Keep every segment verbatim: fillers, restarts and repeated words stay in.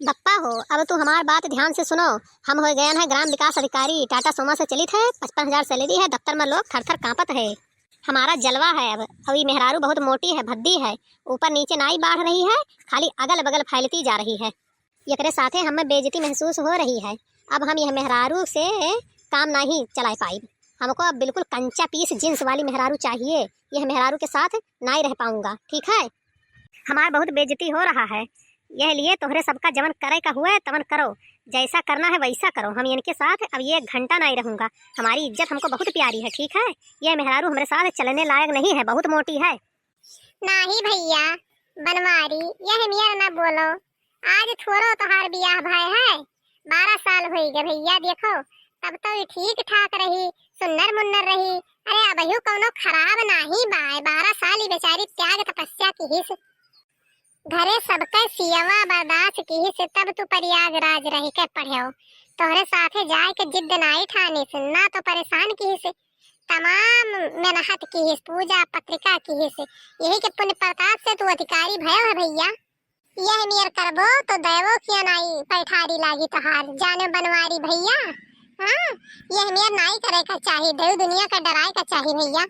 बप्पा हो, अब तू हमार बात ध्यान से सुनो। हम होइ गयन है ग्राम विकास अधिकारी, टाटा सोमा से चलित है, पचपन हजार सैलरी है, दफ्तर में लोग थर थर कांपत है। हमारा जलवा है अब। अब ई मेहरारू बहुत मोटी है, भद्दी है, ऊपर नीचे नाई बाढ़ रही है, खाली अगल बगल फैलती जा रही है। एकरे साथे हमें बेइज्जती महसूस हो रही है। अब हम यह मेहरारू से काम नाहीं चलाए पाइब। हमको अब बिल्कुल कंचा पीस जींस वाली मेहरारू चाहिए। यह मेहरारू के साथ नाहीं रह पाऊंगा, ठीक है? हमार बहुत बेइज्जती हो रहा है, यह लिए तोहरे सबका जवन करे का हुए तवन करो, जैसा करना है वैसा करो। हम इनके साथ अब ये एक घंटा नाहीं रहूंगा। हमारी इज्जत हमको बहुत प्यारी है, ठीक है? यह मेहरारू हमरे साथ चलने लायक नहीं है, बहुत मोटी है। नाही भैया, बनवारी, यह मेर ना बोलो। आज थोड़ो तोहार बियाह भय है, बारह साल होई गए भैया। देखो, तब तो ई ठीक ठाक रही, सुन्नर मुन्नर रही। अरे, अबहियो कौनो खराब नाही बाय। बारह साल ई बेचारी त्याग तपस्या किहिस, घरे सबके सियवा बर्दाश्त किहिस, तब तू प्रयागराज रह के पढ़्यो। तोहरे साथे जाए के जिद नाई ठानिस, ना तो परेशान किहिस, तमाम मेहनत किहिस, पूजा पत्रिका किहिस, यही के पुण्य प्रताप से तू अधिकारी भयो है भैया। यह मेर करबो तो दैवो किया नाई पैठारी लागी तोहार, जाने बनवारी भैया। हाँ, यह मेर नाई करे का चाही, देव दुनिया का डराए का चाही भैया।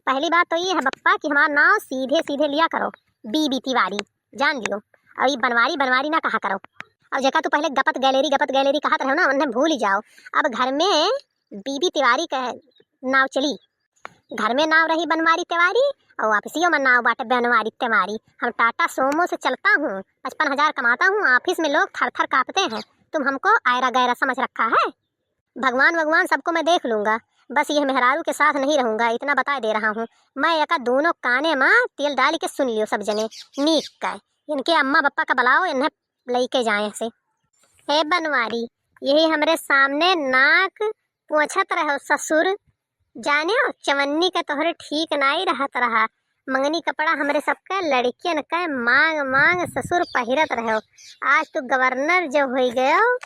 पहली बात तो ये है बप्पा कि हमार नाव सीधे सीधे लिया करो, बीबी तिवारी, जान लियो। और ये बनवारी बनवारी ना कहा करो। और जेका तू पहले गपत गैलेरी, गपत गैलेरी कहत रहो ना, उन्हें भूल ही जाओ। अब घर में बीबी तिवारी का नाव चली, घर में नाव रही बनवारी तिवारी, और ऑफिसियो में नाव बाटे बनवारी तिवारी। हम टाटा सोमो से चलता हूँ, पचपन हजार कमाता हूँ, ऑफिस में लोग थर थर कांपते हैं, तुम हमको आयरा गैरा समझ रखा है। भगवान भगवान सबको मैं देख लूंगा, बस यह मेहरारू के साथ नहीं रहूंगा, इतना बता दे रहा हूँ। मैं एका दोनों काने में तेल डाल के सुन लियो सब जने, नीक का। इनके अम्मा बप्पा का बुलाओ, इन्हें लइके जाए से। हे बनवारी, यही हमरे सामने नाक पोंछत रहो ससुर, जानियो चवन्नी के तोहरे ठीक नाई रहत रहा। मंगनी कपड़ा हमरे सबके लड़कियन के मांग मांग ससुर पहिरत रहो। आज तू गवर्नर जो होई गयो,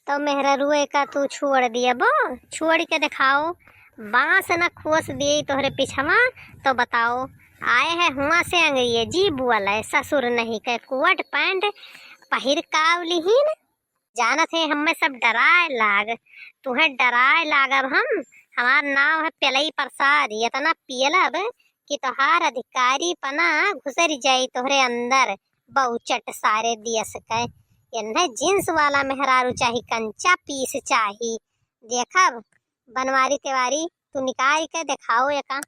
तो मेहररुए का तू छोड़ दिया बो, छोड़ के दिखाओ। बांस न खोस दिए तोहरे पिछवा, तो बताओ, आए है हुआ से अंग्रेजी बोल है, ससुर नहीं के कोट पैंट पहिर काव लिहीन। जानत है हमें सब डराए लाग, तुहें डराए लागब हम। हमार नाव है पेलई प्रसाद, इतना पियलब कि तोहार अधिकारी पना घुसर जाई तोहरे अंदर। बहुचट सारे दियस के। इन्हें जींस वाला मेहरारू चाही, कंचा पीस चाही। देखब बनवारी तेवारी, तू निकाल के देखाओ एका।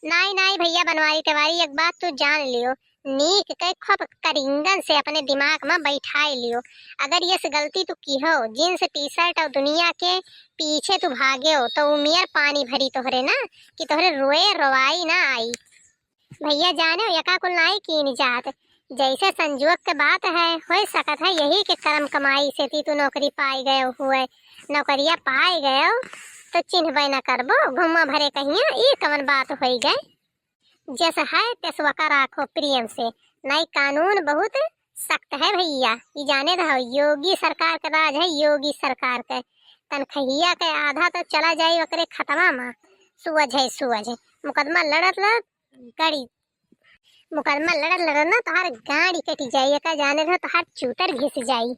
नाई नाई भैया बनवारी तेवारी, एक बात तू जान लियो, नीक के खूब करिंगन से अपने दिमाग में बैठाए लियो। अगर ये से गलती तू किहो, जींस टी शर्ट और दुनिया के पीछे तू भागे हो, तो उमियर पानी भरी तोहरे ना, कि तोहरे रोए रोवाई ना आई। भैया जाने, एका कुल नाई कीन जात, जैसे संजोग के बात है, हो सकत है यही के करम कमाई से ती तू नौकरी पाई गए हुए, नौकरिया पाई गए तो चिन्हबे न करबो, घुम्मा भरे कहिया, ई कवन बात होई गए। जस है तस वका राखो प्रेम से, नाई कानून बहुत सख्त है भैया, ई जाने रहो, योगी सरकार के राज है, योगी सरकार के। तनखहिया के आधा तो चला जाई ओकरे खतवा मा, सुअझ है सुअझ, मुकदमा लड़त लड़त गाड़ी, मुकदमा लड़त लड़त ना तोहार गाड़ी कटी जाई, एका जाने रहो तोहार चूतर घिस जाई।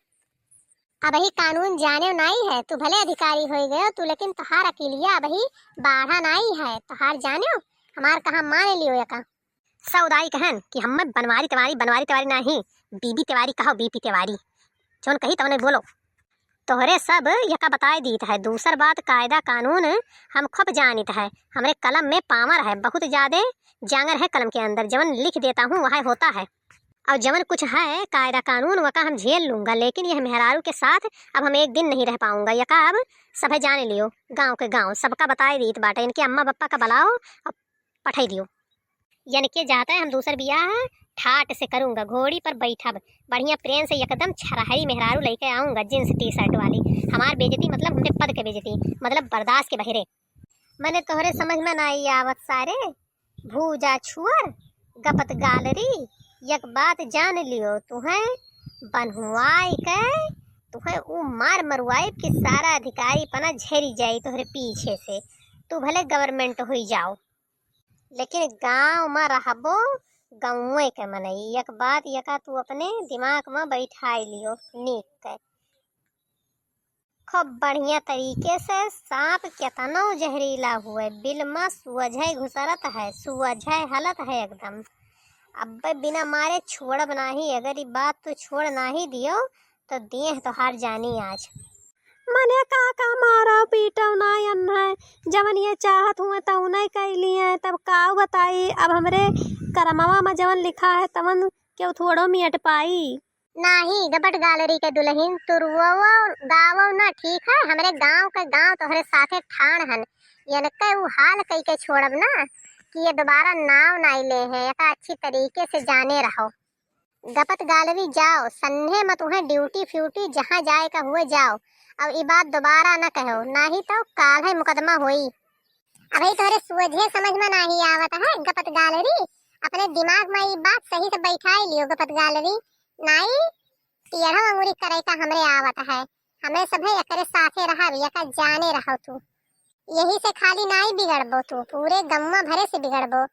अबही कानून जाने नाई है, तू भले अधिकारी होई गयो तू, लेकिन तोहार अकिलिया अबही बाढ़ा नाई है, तोहार जाने हमार कहा मान लियो एका। सौदाई कहन कि हमें बनवारी तिवारी, बनवारी तिवारी नाही, बीबी तिवारी कहो, बीबी तिवारी। जौन कही तवने बोलो। तोहरे सब यका बताए दीत है। दूसर बात, कायदा कानून हम खूब जानित है, हमरे कलम में पावर है, बहुत ज्यादे जांगर है कलम के अंदर, जवन लिख देता हूँ वह होता है। और जवन कुछ है कायदा कानून वका हम झेल लूंगा, लेकिन यह मेहरारू के साथ अब हम एक दिन नहीं रह पाऊंगा। यका अब सभे जान लियो, गांव के गांव सबका बताए दीत बाटे, इनके अम्मा बप्पा का बुलाओ और पठाई दियो। यनके जाता है हम दूसर बियाह ठाट से करूंगा, घोड़ी पर बैठब, बढ़िया प्रेम से एकदम छरहरी मेहरारू लेके आऊंगा, जींस टी शर्ट वाली। हमार बेइज्जती मतलब हमरे पद के बेइज्जती, मतलब बर्दाश्त के बहिरे। मने तोहरे समझ में नाई आवत सारे, भूजा छुअर, गपत गालरी। एक बात जान लियो, तुहें बनहुआई के, तुहें ऊ मार मरुआई कि सारा अधिकारी पना झेरी जाई तोहरे पीछे से। तू भले गवर्नमेंट हुई जाओ, लेकिन गांव में रहबो गौवे के मनई। एक बात यका तू अपने दिमाग में बैठाई लियो नीक के। खूब बढ़िया तरीके से, साँप केतनो जहरीला हुए, बिल में सुअझे घुसरत है, सुअझे हलत है एकदम। अब्बे बिना मारे छोड़ब नाही, अगर ई बात तू छोड़ नाही दियो, तो देह तोहार जानी आज। मने का का मारव पीटव ना अन है, जवन ये चाहत हुए तौने कैली है, तब काऊ बताई, अब हमरे करमवा में जवन लिखा है तवन केहू थोड़ो मिट पाई। नाही गपट गालरी के दुलहिन, तू रुवो गावो ना, ठीक है? हमरे गाँव के गाँव तोहरे साथे ठाण हन, यनके ऊ हाल कई के छोड़ब ना कि ये दोबारा नाव नाई ले हैं, एका अच्छी तरीके से जाने रहो। गपत गालरी जाओ, सन्हे मत उहें ड्यूटी फ्यूटी जहाँ जाए का हुए जाओ, अब ई बात दोबारा न कहो, नाही तो काल्हे मुकदमा होई। अबे तोहरे सोझे समझ में नाही आवत है गपत गालरी, अपने दिमाग में ई बात सही से बैठाई लियो गपत गालरी, नाही टेढ़ा अंगुरी करे का हमरे आवत है, हमें सभे एकरे साथे रहब, एका जाने रहो तू। यही से खाली नाई बिगड़बो तू, पूरे गम्मा भरे से बिगड़बो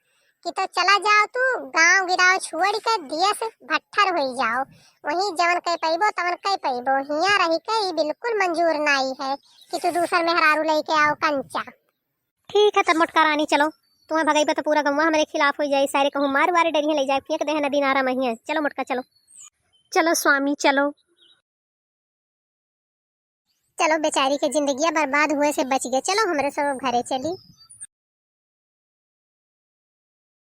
कि तो चला जाओ तू, गाँव गिराव छोड़ के दियस भट्ठर होई जाओ, वहीं जवन कह पइबो तवन कह पइबो, हियाँ रही के ई बिल्कुल मंजूर नाई है कि तू दूसर मेहरारू लेके आओ कंचा। ठीक है तब मोटका रानी चलो, तुम्हें भगइबे तो पूरा गम्मा हमरे खिलाफ होई जाई, सारे कहूँ मार वार डरिए ले जाए, फेंक दे है नदी नारा में हियाँ। चलो मोटका चलो। चलो स्वामी चलो। चलो बेचारी के जिंदगिया बर्बाद हुए से बच गए, चलो हमरे सब घरे चली।